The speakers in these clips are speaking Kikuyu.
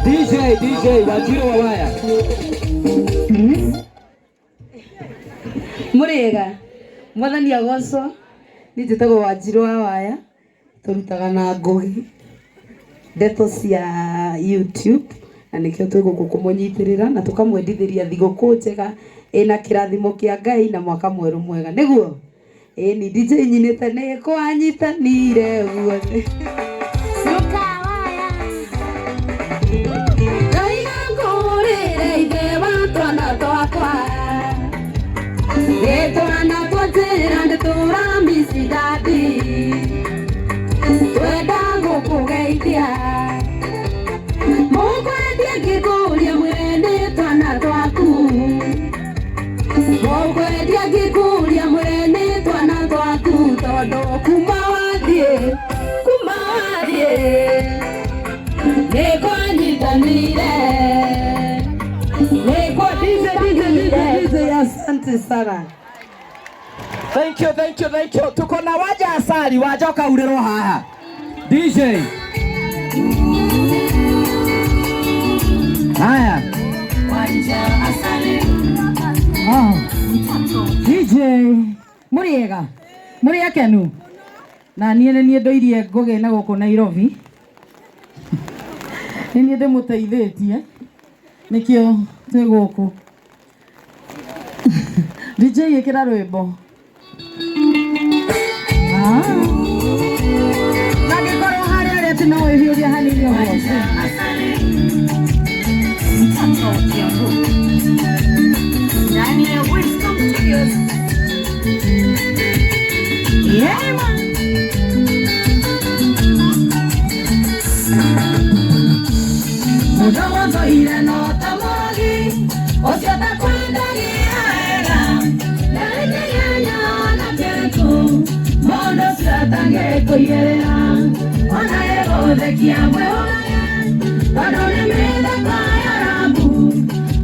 DJ DJ Wanjiru wa Waya. Mũrĩega mwathani agocwo. Niĩ njĩtagwo Wanjirũ wa Waya, tũrutaga na Ngũgĩ ndeto cia YouTube, na nĩkĩo twĩ gũkũ kũmũnyitĩrĩra na tũkamwendithĩria thigũkũ njega ĩna kĩrathimo kĩa Ngai na mwaka mwerũ mwega. Nĩguo ĩni DJ nyinĩte nĩ kwanyitanire guothe. Ndaiga ngũrĩre ithe wa twana twakwa. Nĩ twana twanjĩra ndĩtũra mici dadi. Twenda gũkũgeithia. Mũkwendia ngĩkũria mwĩre nĩ twana twaku. Mũkwendia ngĩkũria mwĩre nĩ twana twaku tondũ kuma wathiĩ, kuma wathiĩ nĩ kwanyitanire. Nĩ DJ DJ DJ kwanyitanire. DJ, asante sana. Thank you, thank you, thank you. Tuko na Wanja Asali, Wanja ũkaurĩrwo haha. DJ. Haya. Oh. DJ mũrĩega, mũrĩ akenu? Na niĩ nĩ niĩ ndoirie Ngũgĩ na gũkũ Nairobi, nĩ niĩ ndĩmũteithĩtie, nĩkĩo twĩ gũkũ. DJ, ĩkĩra rwĩmbo. Ah. Na angĩkorwo harĩa ũrĩa ti no wĩhiũria hanini ũguo. Mtoto wa Kiambu ndani ya Wisdom Studios. Yeah, man. Mũndũ mũtũire no ta mũrogi ũcio takwendagia wega ndarĩkĩria na kĩrĩkũ mũndũ ũcio atangĩkũigĩrĩra ona ĩgũthekia mwĩhũgage tondũ nĩ mĩthako ya rambu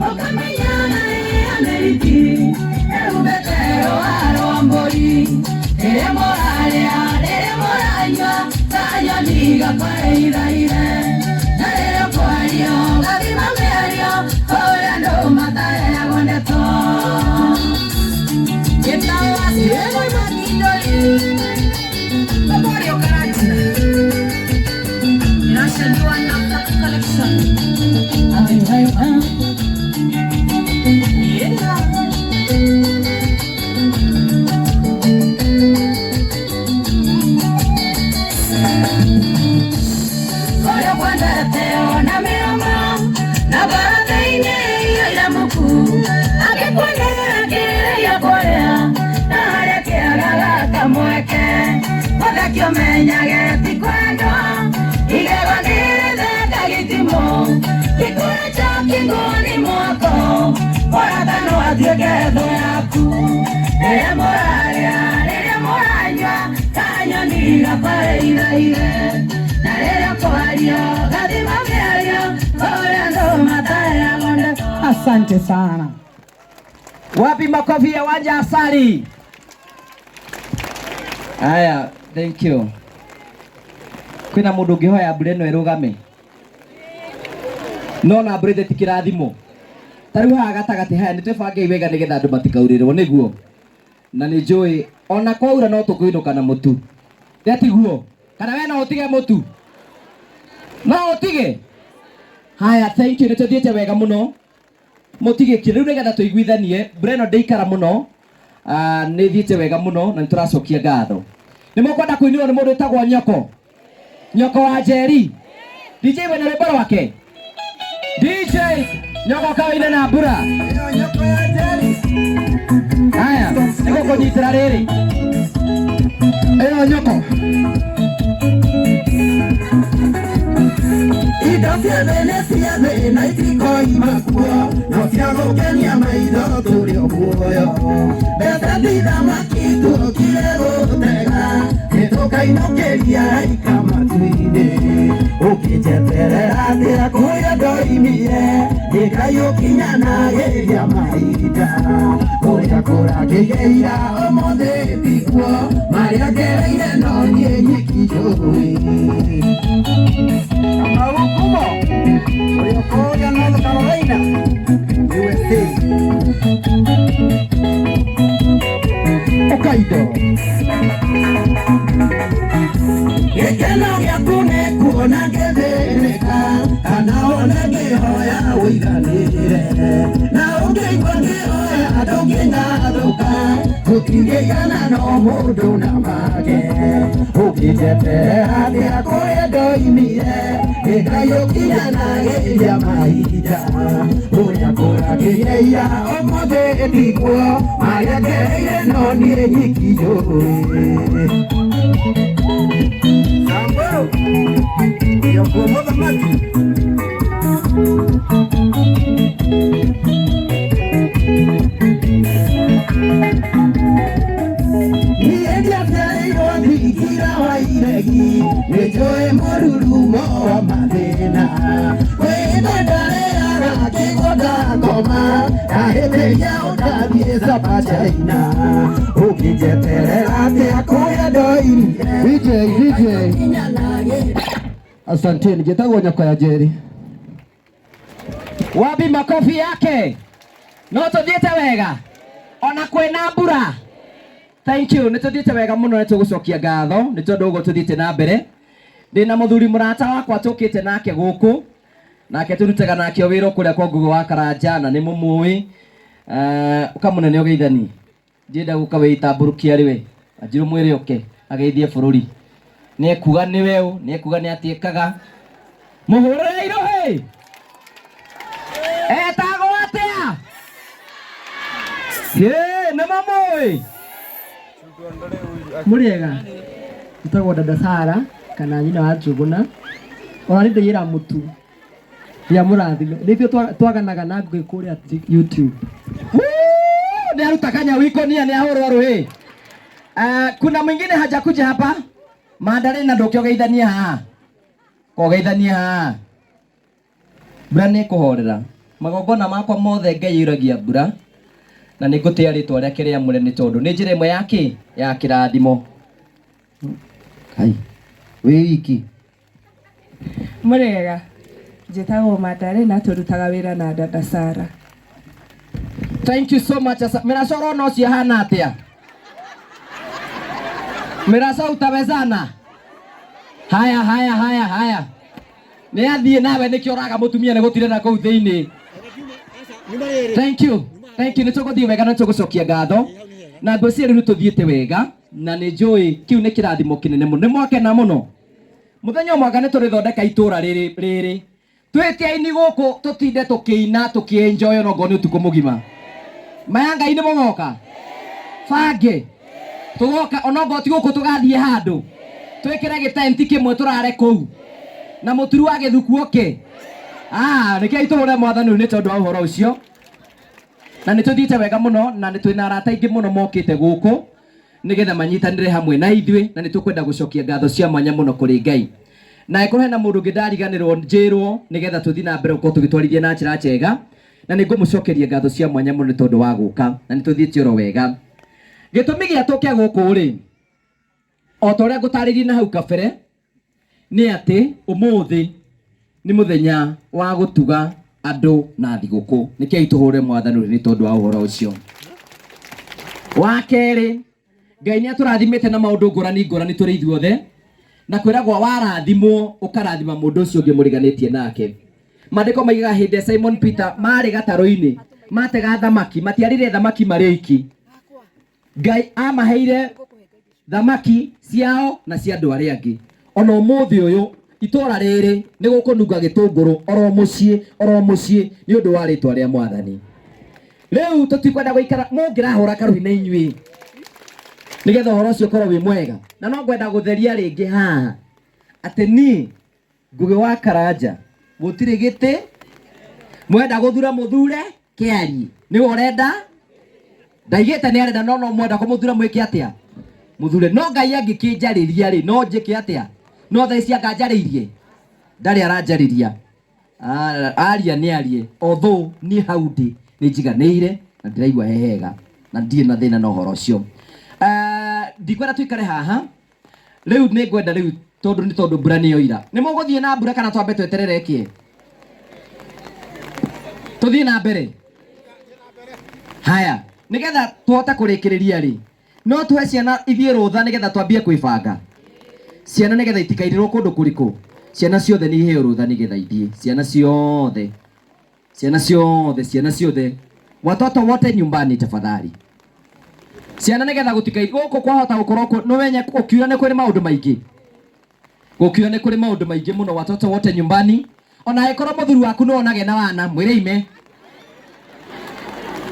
ũkamenya naĩ ameriti ĩhumbĩte rũa rwa mbũri rĩrĩa mũrarĩa rĩrĩa mũranyua kanyoni gakwaithaire na rĩrĩa kwario gathima mĩario ũrĩa andũ mataheagwo ndeto. Gĩtawa cirĩgũima kindori Memorial Karatina inashaliwa na Black Collection. Ayo, ayo, ayo. Yeah. Ũrĩa kwendete ona mĩromo na ngoro thĩinĩ iyũire muku angĩkuonera kĩrĩa kũrĩa na harĩa kĩagaga kamweke ũthekio ũmenyage ti kwendwo igego nĩrĩtheka gĩtimũ gĩkũra kĩngũni mwako mũrata no atuĩke thũ yaku rĩrĩa mũrarĩa rĩrĩa mũranyua kanyoni gakwaithaire na rĩrĩa kwario gathima mĩario ũrĩa andũ mataheagwo ndeto. Asante sana. Wapi makofi ya Wanja Asali? Haya, thank you. Kwĩna mũndũ ũngĩhoya mbura ĩno ĩrũgame? No na mbura ĩthĩ ti kĩrathimo. Ta rĩu haha gatagatĩ haya nĩ twĩbangei wega nĩgetha andũ matikaurĩrwo nĩguo. Na nĩ njũĩ ona kwaura no tũkũinũka na mũtu. Tiguo? Kana we no ũtige mũtu? No ũtige? Haya, thank you, nĩ tũthiĩte wega mũno. Mũtigĩkie rĩu nĩgetha tũiguithanie mbura ĩno ndĩikara mũno. Ah, nĩ thiĩte wega mũno na nĩ tũracokia ngatho. Nĩ mũkwenda kũinĩrwo nĩ mũndũ wĩtagwo Nyoko, Nyoko wa Njeri. DJ, wena rwĩmbo rwake. DJ Nyoko kawaine na mbura. Haya, nĩ gũkũnyitĩra rĩrĩ. Ĩyo nyoko. Indo cia thĩ nĩ cia thĩ na itikoima kuo no cia gũkenia maitho tũrĩ o muoyo mbeca ti thamaki tuokire gũtega nĩtũkainũkĩria raika matu-inĩ ũkĩnjeterera atĩa kũrĩa ndoimire ndĩkaiũkinyanagĩria mahinda kũrĩa kũrangĩgeira ũmũthĩ tikuo marĩa ngereire no niĩ nyiki njũĩ. Kamau Kumo. Na ũngĩigua ngĩhoya ndũngĩngathũka, tũtingĩigana no mũndũ na make. Ũngĩnjeterera atĩa kũrĩa ndoimire, nĩ Ngai ũkinyanagĩria mahinda. Ũrĩa kũragĩire ira ũmũthĩ tiguo, marĩa ngereire no niĩ nyiki njũĩ. Samburu yokuo muthamaki. Niĩ ndiaciarĩirwo thingira wa iregi, nĩ njũĩ mũrurumo wa mathĩna. Kwĩna ndarĩaga kĩgwa ngakoma, ndahĩtĩria ũndathiĩ Sapa China. Ũngĩnjeterera atĩa kũrĩa ndoimire, DJ, DJ. kinyanagĩria. Asanteni, njĩtagwo Nyako ya Njeri. Wapi makofi yake? No tuthiĩte wega ona kwĩna mbura. Thank you, nĩ tuthiĩte wega mũno, nĩ tũgũcokia ngatho nĩ tondũ ũguo tuthiĩte na mbere. Ndĩna mũthuri mũrata wakwa tũkĩte nake gũkũ, nake tũrutaga nake wĩra kũrĩa kwa Ngugi wa Karanja na nĩ mũmũĩ. Ũkamũnene ũgeithani, ndienda gũka wĩitambũrũkia rĩ we, anjirũ mwĩre oke ageithie bũrũri. Nĩ ekuga nĩ weũ, nĩ ekuga nĩ atĩkaga. Mũhũrĩre irohĩ. Etagwo atĩa? Ĩ, nĩ mamũĩ. Mũrĩega, njĩtagwo Dada Sara kana nyina wa Njũgũna, ona niĩ ndaiyĩra mũtu ya mũrathime, nĩ ithuĩ twaganaga na Ngũgĩ kũrĩa YouTube. Woo, nĩ aruta kanyau ikonia, nĩ ahũrwo rũĩ. Kuna mwingine hajakuja hapa. Mandarina ndũke ũgeithanie haha. Kogeithanie haha. Mbura nĩ ĩkũhorera. Magongona makwa mothe Ngai yuragia mbura, na nĩ ngũtĩa rĩtwa rĩake rĩamũre nĩ tondũ nĩ njĩra ĩmwe ya kĩ ya kĩrathimo. Kai, wĩ wiki. Mũrĩega, njĩtagwo Mandarina, tũrutaga wĩra na Dada Sara. Thank you so much. Mĩraco ũrona ũcio ahana atĩa? Mĩraco utawezana? Haya, haya, haya, haya. Nĩ athiĩ nawe nĩkĩo ũraga mũtumia nĩ gũtire na kũu thĩinĩ. Thank you. Thank you. Nĩ tũgũthiĩ wega na nĩ tũgũcokia ngatho. Na ngwĩciria rĩu nĩ tũthiĩte wega na nĩ njũĩ kĩu nĩ kĩrathimo kĩnene mũno. Nĩ mwakena mũno. Mũthenya ũmwe anga nĩ tũrĩthondeka itũra rĩrĩ rĩrĩ. Twĩte aini gũkũ tũtinde tũkĩina tũkĩenjoy ona okorwo nĩ ũtukũ mũgima. Maya Ngai nĩ mũgoka? Bange. Tũgoka ona okorwo ti gũkũ tũgathiĩ handũ. Twĩkĩre gĩtenti kĩmwe tũrare kũu. Na mũturu wa gĩthuku oke. Rekei tũhũre mwathani ũyũ nĩ tondũ wa ũhoro ũcio. Na nĩ tũthiĩte wega mũno na nĩ twĩna arata aingĩ mũno mokĩte gũkũ nĩgetha manyitanĩre hamwe na ithuĩ, na nĩ tũkwenda gũcokia ngatho cia mwanya mũno kũrĩ Ngai. Na angĩkorwo hena mũndũ ũngĩ ndariganĩrwo njĩrwo nĩgetha tũthiĩ na mbere gũkorwo tũgĩtwarithia na njĩra njega, na nĩ ngũmũcokeria ngatho cia mwanya mũno nĩ tondũ wa gũka, na nĩ tũthiĩte oro wega. Gĩtũmi gĩa tũke gũkũ rĩ, o ta ũrĩa ngũtarĩirie na hau kabere, nĩ atĩ ũmũthĩ nĩ mũthenya wa gũtuga andũ na thigũkũ. Nĩkĩo tũhũre mwathani ũyũ nĩ tondũ wa ũhoro ũcio. Wa kerĩ, Ngai nĩ atũrathimĩte na maũndũ ngũrani ngũrani tũrĩ ithuothe, na kwĩragwo warathimwo ũkarathima mũndũ ũcio ũngĩ mũriganĩtie nake. Maandĩko maigaga hĩndĩ ya Simon Peter marĩ gatarũ-inĩ matega thamaki, matiarĩire thamaki marĩ oiki. Ngai amaheire thamaki ciao na cia andũ arĩa angĩ. Ona ũmũthĩ ũyũ itũra rĩrĩ nĩ gũkũnunga gĩtũngũrũ oro mũciĩ oro mũciĩ nĩ ũndũ wa rĩtwa rĩa mwathani. Rĩu tũtikwenda gũikara mũngĩrahũra karuhi na inyuĩ nĩgetha ũhoro ũcio ũkorwo wĩ mwega. Na no ngwenda gũtheria rĩngĩ haha atĩ niĩ Ngugi wa Karanja gũtirĩ gĩtĩ, mwenda gũthura mũthure kĩari, nĩwe ũrenda, ndaigĩte nĩ arenda, no no mwenda kũmũthura mwĩke atĩa? Mũthure. No Ngai angĩkĩnjarĩria rĩ, no njĩke atĩa? No thaa ici anganjarĩirie, ndarĩ aranjarĩria. Aria nĩ arie, although niĩ hau ndĩ nĩ njiganĩire na ndĩraigua he hega na ndirĩ na thĩna na ũhoro ũcio. Ndikwenda tũikare haha rĩu, nĩ ngwenda rĩu tondũ nĩ tondũ mbura nĩ yoira. Nĩ mũgũthiĩ na mbura kana twambe tweterere ĩkĩe? Tũthiĩ na mbere. Haya, nĩgetha tũhote kũrĩkĩrĩria rĩ, no tũhe ciana ithiĩ rũtha nĩgetha twambie kwĩbanga. Ciana nĩgetha itikairĩrwo kũndũ kũrĩkũ. Ciana ciothe nĩ iheo rũtha nĩgetha ithiĩ. Ciana ciothe. Ciana ciothe, ciana ciothe, watoto wote nyumbani tafadhali. Ciana nigetha gutikai guku kwahota gukorwo nĩwenye gũkiura nĩ kũrĩ maũndũ maingĩ, gũkiura nĩ kũrĩ maũndũ maingĩ mũno. Watoto wote nyumbani, ona angĩkorwo mũthuri waku no onage na wana mwĩre ime.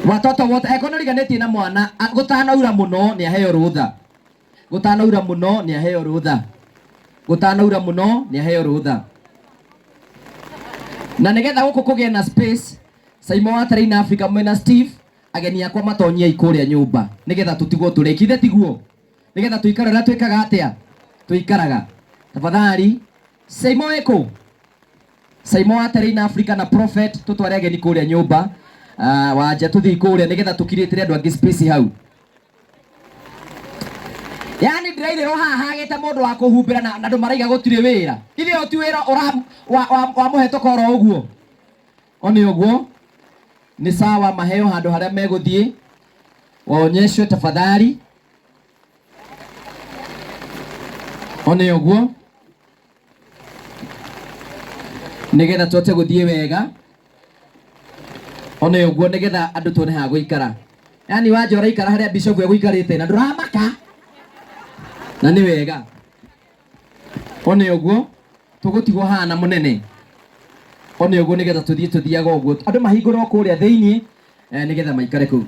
Watoto wote, angĩkorwo nĩũriganĩtie na mwana, gũtanaura mũno nĩ aheo rũtha, gũtanaura mũno nĩ aheo rũtha, gũtanaura mũno nĩ aheo rũtha. Na nigetha gũkũ kũgĩe na space, Saimo wa Terrain Africa mwena Steve, ageni akwa matonyie kũrĩa nyũmba nigetha tũtigwo tũrĩkithe, tiguo nigetha tũikare ũrĩa twĩkaga atĩa, tũikaraga. Tafadhali Saimo wĩkũ? Saimo wa Terrain Africa na Prophet, tũtware ageni kũrĩa nyũmba. Wanja tũthiĩ kũrĩa nigetha tũkirĩtĩre andũ angĩ space hau. Yani ndĩrairĩrwo haha hagĩte mũndũ wa kũhumbĩra na andũ maraiga gũtirĩ wĩra. Ithe o ti wĩra ũra wa mũhetũka oro ũguo. One ũguo nĩ sawa, maheo handũ harĩa megũthiĩ waonyeshwe tafadhali. One ũguo nigetha tũhote gũthiĩ wega. One ũguo nigetha andũ tuone ha gũikara. Yani wanja ũraikara harĩa bishop egũikarĩte na ndũramaka, na nĩ wega. One ũguo tũgũtigwo haha na mũnene. One ũguo nigetha tũthiĩ tũthiaga ũguo, andũ mahingũrwo kũrĩa thĩiniĩ, nigetha maikare kũu.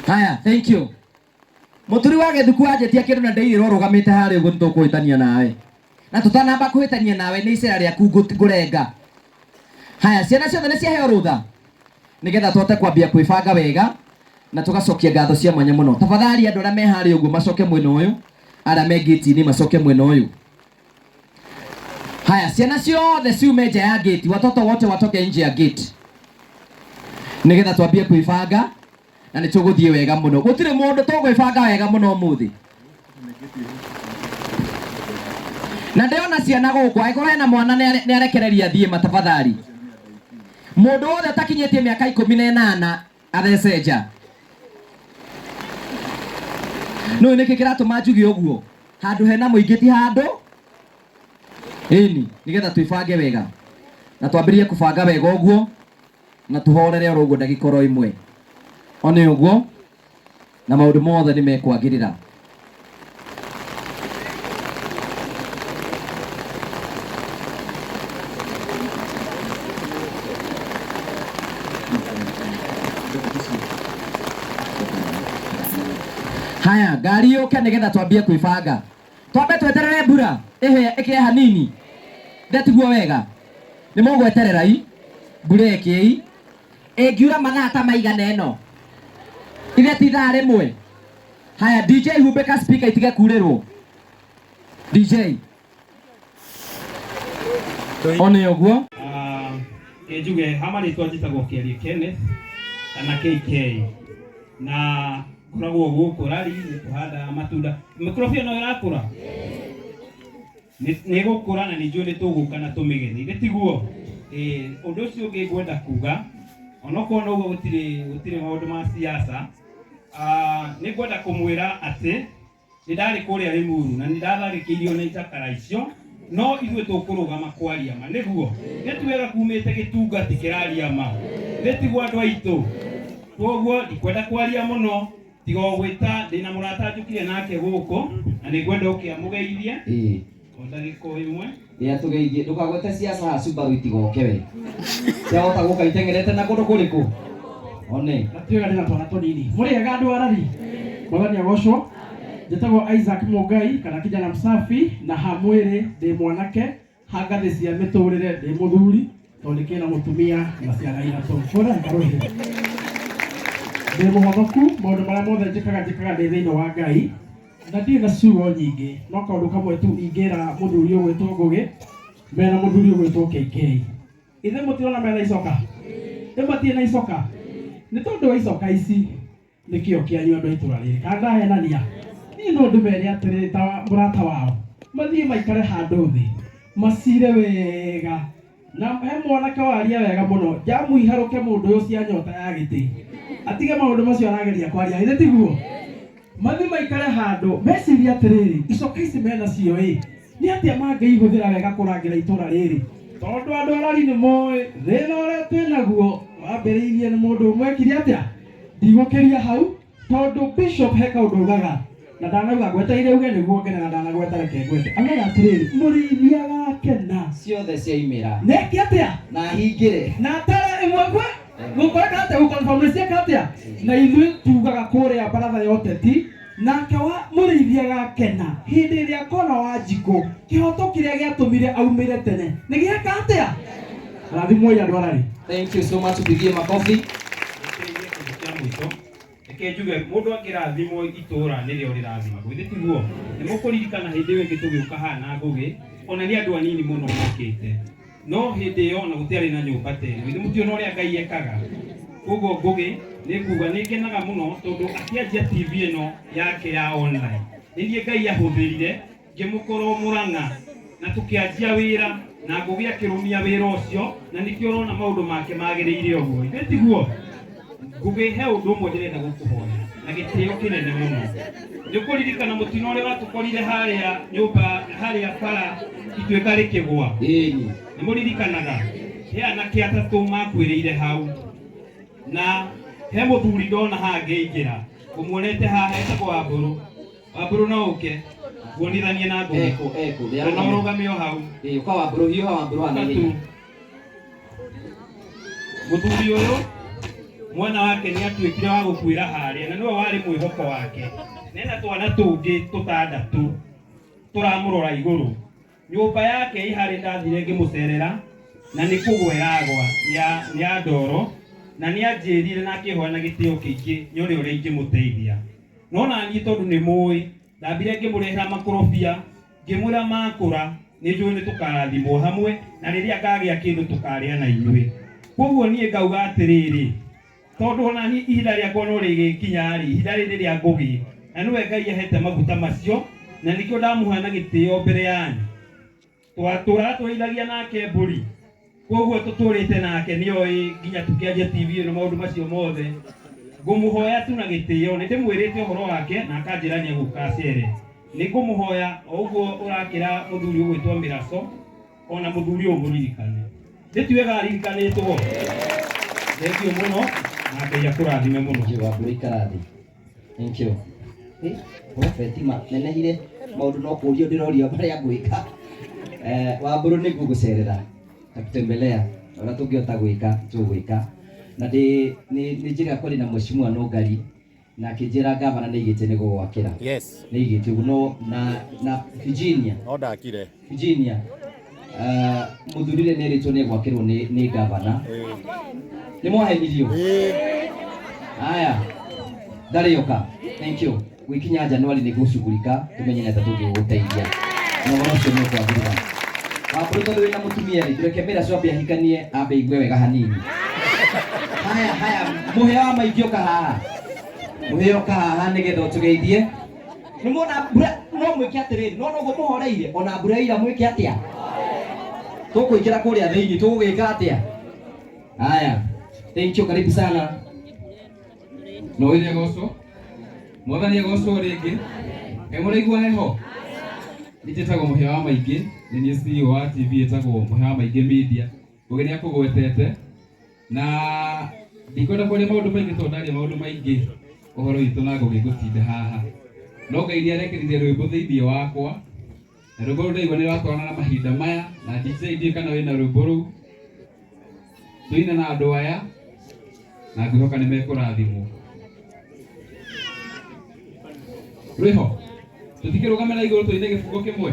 Haya, thank you. Mũturi wa gĩthuku wanjĩtia kĩndũ na ndeirĩrwo ũrũgamĩte harĩa ũguo, nĩtũkũhĩtania nawe. Na tũtanamba kũhĩtania nawe nĩ icera rĩaku ngũrenga. Haya, ciana ciothe nĩ ciaheo rũtha nigetha tũhote kwambia kwĩbanga wega na tũgacokia ngatho cia mwanya mũno. Tafadhali andũ arĩa me harĩa ũguo macoke mwena ũyũ, arĩa me gate-inĩ macoke mwena ũyũ. Haya, ciana ciothe ciume nja ya gate, watoto wote watoke nje ya gate nigetha twambie kwĩbanga na nĩ tũgũthiĩ wega mũno. Gũtirĩ mũndũ, tũgwĩbanga wega mũno ũmũthĩ. Na ndĩrona ciana gũkũ, angĩkorwo hena mwana nĩ arekereria athiĩ matafadhali. Mũndũ wothe ũtakinyĩtie mĩaka 18 athece nja. Nũĩ nĩkĩ kĩratũma njuge ũguo? Handũ hena mũingĩ ti handũ ĩni, nĩgetha twĩbange wega na twambĩrĩrie kũbanga wega ũguo na tũhorere oro ũguo ndagĩka oro ĩmwe. One ũguo na maũndũ mothe nĩ mekwagĩrĩra. Haya, ngari yũke nĩgetha twambie kwĩbanga. Twambe tweterere mbura ĩhe ĩkĩe hanini, ndetiguo wega. Nĩ mũgweterera i mbura ĩkĩei, ĩngiura mathaa ta maigana ĩno, ithe ti ithaa rĩmwe. Haya, DJ humbĩka speaker itige kurĩrwo. DJ one ũguo. Njuge ha marĩtwa njĩtagwo Kĩarie Kenneth kana KK, na ngoragwo gũkũ rari nĩ tũhandaga matunda. Mĩkorobia no ĩrakũra, nĩ ĩgũkũra na nĩ njũĩ nĩ tũgũka na tũmĩgethe, ithe tiguo? Ũndũ ũcio ũngĩ ngwenda kuga, onokorwo noguo gũtirĩ maũndũ ma siasa, nĩ ngwenda kũmwĩra atĩ nĩ ndarĩ kũrĩa Limuru na nĩ ndatharĩkĩirio nĩ njakara icio, no ithuĩ tũkũrũgama kwaria ma, nĩguo nĩ ti wega kumĩte gĩtungati kĩraria ma, nĩ tiguo andũ aitũ? Koguo ndikwenda kwaria mũno, tiga o gwĩta ndĩna mũrata njũkire nake gũkũ na nĩ ngwenda ũke amũgeithie o ndagĩka o ĩmwe. Nĩ atũgeithie. Ndũkagwete siasa haha, Subaru itigoke we. Ciahota gũka iteng'erete na kũndũ kũrĩkũ? One. Gatiũga ndĩna twana tũnini. Mũrĩega andũ a Rari? Mwathani agocwo. Njĩtagwo Isaac Mũngai kana kijana msafi, na ha mwĩrĩ ndĩ mwanake, ha ngathĩ cia mĩtũrĩre ndĩ mũthuri tondũ ndĩkĩrĩ na mũtumia na ciana ithatũ. Hũra karũhĩ. Ndĩ mũhonoku, maũndũ marĩa mothe njĩkaga njĩkaga ndĩ thĩinĩ wa Ngai, na ndirĩ na ciugo nyingĩ, no kaũndũ kamwe tu ingĩra mũthuri ũgwĩtwo Ngũgĩ mena mũthuri ũgwĩtwo KK. Ithe mũtirona mena icoka? Ĩ matirĩ na icoka? Nĩ tondũ wa icoka ici nĩkĩo kĩanyu andũ a itũra rĩrĩ, kana ndahenania? Niĩ no ndĩmere atĩrĩrĩ ta mũrata wao, mathiĩ maikare handũ thĩ macire wega, na he mwanake waria wega mũno, njamu iharũke mũndũ ũyũ cia nyota ya gĩtĩ, atige maũndũ macio arageria kwaria, ithe tiguo? Mathiĩ maikare handũ mecirie atĩrĩrĩ, icoka ici menacio ĩ nĩ atĩa mangĩihũthĩra wega kũrangĩra itũra rĩrĩ. Tondũ andũ arari nĩ moĩ thĩna ũrĩa twĩ naguo wambĩrĩirie nĩ mũndũ ũmwe ekire atĩa. Ndigũkĩria hau tondũ bishop he kaũndũ augaga na ndanauga ngwetereire uge nĩguo ngene na ndanagweta reke ngwete. Augaga atĩrĩrĩ, mũrĩithi agakena ciothe ciaimĩra neke atĩa na hingĩre na atare ĩmwe kwe gũkoreka atĩa gũconfirm nĩ cieka atĩa na ithuĩ tugaga kũrĩa baratha ya ũteti nake wa mũrĩithi agakena hĩndĩ ĩrĩa akona Wanjikũ kĩhoto kĩrĩa gĩatũmire aumĩre tene nĩ gĩeka atĩa. Rathimwoi andũ ararĩ. Thank you so much, tupigie makofi. Nĩkĩrĩirie kĩndũ kĩa mũico reke njuge mũndũ angĩrathimwo itũra nĩrĩo rĩrathimagwo ithe tiguo. Nĩ mũkũririkana hĩndĩ ĩyo ĩngĩ tũgĩũka haha na Ngũgĩ ona nĩ andũ anini mũno mokĩte no hĩndĩ ĩyo ona gũtiarĩ na nyũmba ta ĩno ithe mũtiona ũrĩa Ngai ekaga. Koguo Ngũgĩ nĩ nguga nĩ ngenaga mũno tondũ akĩanjia TV ĩno yake ya online nĩ niĩ Ngai ahũthĩrire ngĩmũkorwo Mũrang'a na tũkĩanjia wĩra na Ngũgĩ akĩrũmia wĩra ũcio na nĩkĩo ũrona maũndũ make magĩrĩire ũguo ithe tiguo. Ngũgĩ he ũndũ ũmwe ndĩrenda gũkũhoya na gĩtĩo kĩnene mũno. Nĩ ũkũririkana mũtino ũrĩa watũkorire harĩa nyũmba harĩa bara ituĩka rĩkĩgwa. Ĩni. Nĩ mũririkanaga he anake atatũ makuĩrĩire hau na he mũthuri ndona haha ngĩingĩra ũmuonete haha etagwo Wambũrũ. Wambũrũ no ũke kuonithanie na Ngũgĩ. Eko eko Na ũrũgame o hau. Ĩ ũka Wambũrũ hiũha Wambũrũ haha na ihenya. Mũthuri ũyũ mwana wake nĩ atuĩkire wa gũkuĩra harĩa na nĩwe warĩ mwĩhoko wake. Nena twana tũngĩ tũtandatũ tũramũrora igũrũ. Nyũmba yake ĩ harĩa ndathire ngĩmũcerera na nĩ kũgwa ĩragwa nĩ ya ndoro na nĩ anjĩrire na akĩhoya na gĩtĩo kĩingĩ nyone ũrĩa ingĩmũteithia. No na niĩ tondũ nĩ mũĩ ndambire ngĩmũrehera makorobia ngĩmwĩra makũra nĩ njũĩ nĩ tũkarathimwo hamwe na rĩrĩa ngagĩa kĩndũ tũkarĩa na inyuĩ. Koguo niĩ ngauga atĩrĩrĩ tondũ ona niĩ ihinda rĩakwa no rĩgĩkinya rĩ ihinda rĩrĩ rĩa Ngũgĩ na nĩwe Ngai ahete maguta macio na nĩkĩo ndamũhoya na gĩtĩo mbere yanyu. Twatũraga tũrĩithagia nake mbũri koguo tũtũrĩte nake nĩoĩ nginya tũkĩanjia TV ĩno maũndũ macio mothe. Ngũmũhoya tu na gĩtĩo nĩ ndĩmwĩrĩte ũhoro wake na akanjĩra nĩ egũka acere. Nĩ ngũmũhoya o ũguo ũrakĩra mũthuri ũgwĩtwo Mĩraco ona mũthuri ũyũ mũririkane. Ndĩti wega aririkanĩtwo. Thengiũ mũno na Ngai akũrathime mũno. Thank you, Wambũrũ ikara thĩ. Thank you. Prophet ma nenehire maũndũ no kũrio ndĩrorio marĩa ngwĩka. Wambũrũ nĩ ngũgũcerera ngakutembelea ũrĩa tũngĩhota gwĩka tũgwĩka na ndĩ nĩ njĩra kwarĩ na mheshimiwa Nũngari na akĩnjĩra gavana nĩ aigĩte nĩ gũgwakĩra. Yes. Nĩ aigĩte ũguo no na Virginia. No ndakire. Virginia. Mũthurire nĩ erĩtwo nĩ egwakĩrwo nĩ gavana. Nĩ mwahenirio? Haya. Ndarĩoka. Thank you. Gwikinya Januari nĩ ngũcugurika tumenye nĩ atĩa tũngĩgũteithia. Na ũhoro ũcio nĩ ũkwagĩrĩra. Wambũrũ tondũ wĩna mũtumia rĩ, tũreke Mĩracu ambe ahikanie ambe aigue wega hanini. Haya haya, mũhĩa wa maingĩ ũka haha. Mũhĩa ũka haha nĩgetha ũtũgeithie. Nĩ muona mbura no mwĩke atĩrĩrĩ, no noguo mũhoreire ona mbura ira mwĩke atĩa? Tũkũingĩra kũrĩa thĩinĩ tũgũgĩka atĩa? Haya. Thank you, karibu sana. No ĩrĩa gocwo. Mwathani agocwo rĩngĩ. Kaĩ mũraigua heho? Niĩ njĩtagwo Mũhĩa wa Maingĩ, nĩ niĩ CEO wa TV ĩtagwo Mũhĩa wa Maingĩ Media. Ngũgĩ nĩ akũgwetete na ndikwenda kwaria maũndũ maingĩ tondũ ndaria maũndũ maingĩ ũhoro witũ na Ngũgĩ ngũtinda haha. No Ngai nĩ arekerire rwĩmbo thĩinĩ wakwa na rwĩmbo rũu ndaigua nĩ rũratwarana na mahinda maya na DJ ndiũĩ kana wĩna rwĩmbo rũu. Tũine na andũ aya na ngwĩhoka nĩ mekũrathimwo. Rwĩho tũtikĩrũgame na igũrũ tũine gĩbungo kĩmwe.